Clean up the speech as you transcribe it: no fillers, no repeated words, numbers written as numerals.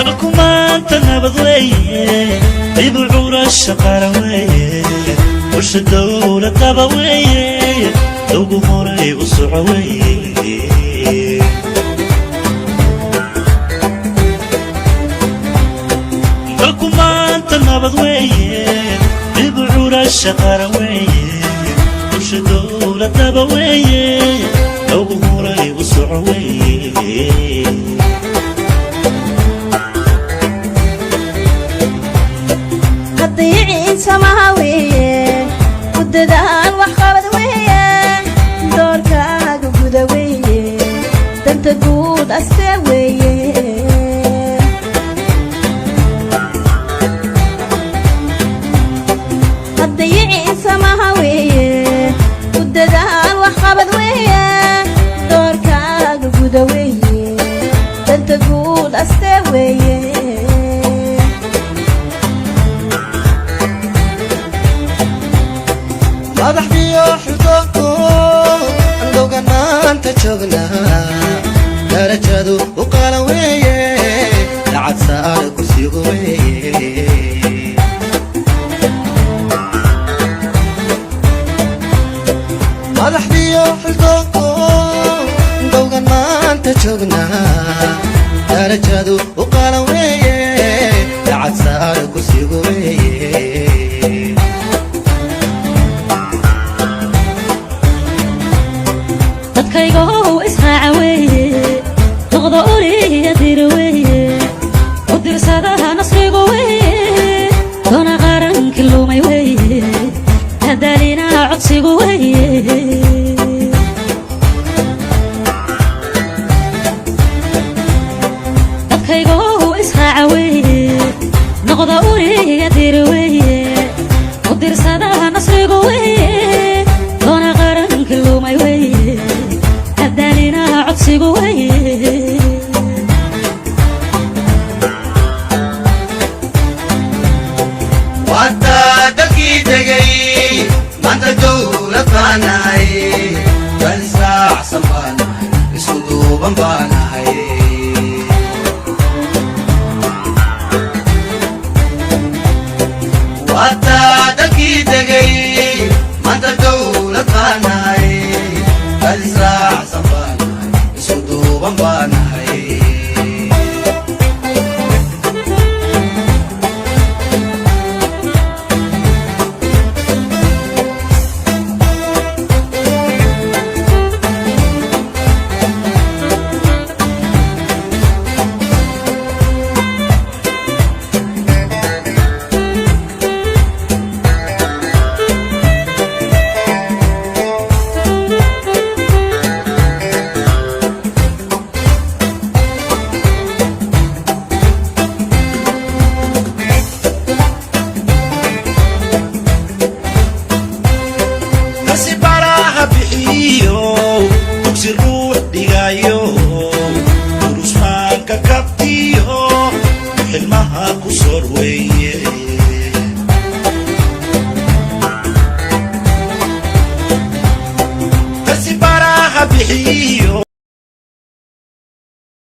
Dalku maanta nabad weeye, dib u curasha qaran weeye, usha dowladaba weeye, ugu horay u soco weeye. Dalku maanta nabad weeye, dib u curasha qaran weeye, usha dowladaba weeye, ugu horay u soco weeye. Qadiicin samaha weeye, ku dadaal waxqabad weeye, doorkaaga guda weeye, danta guud astee weeye. Qadiicin samaha weeye, ku dadaal waxqabad weeye, doorkaaga guda weeye, danta guud astee weeye. Madaxdiyo xildoonko andowga maanta joognaa, darajadu u qalan weeye, dacad saara kursigu weeye. Madaxdiyo xildoonko andowgan maanta joognaa, darajadu u qalan weeye, dacad saara kursigu weeye. Dadkaygow israaca weeye, noqda oliya dira weeye, u dirsadaha nasrigu weeye, doona qaranki lumay weeye, hadaalinaha codsigu weeye. Dadkaygow israaca weeye, noqda oliya dira weeye, u dirsadaha nasrigu weeye, doona qaranki lumay weeye, hadaalinaha codsigu weeye. Waata dalkii tegey, maanta dowlad baanahay, dal israacsan baanahay, isku duuban baanahay. Waata dalkii tegey, maanta dowlad baanahay, dal israacsan baanahay, isku duuban baanahay. Nasi baraha bixiyo, dugsi ruux dhigayo, durusmaanka kabtiyo, xilmaha ku soor weeye. Nasi baraha bixiyo.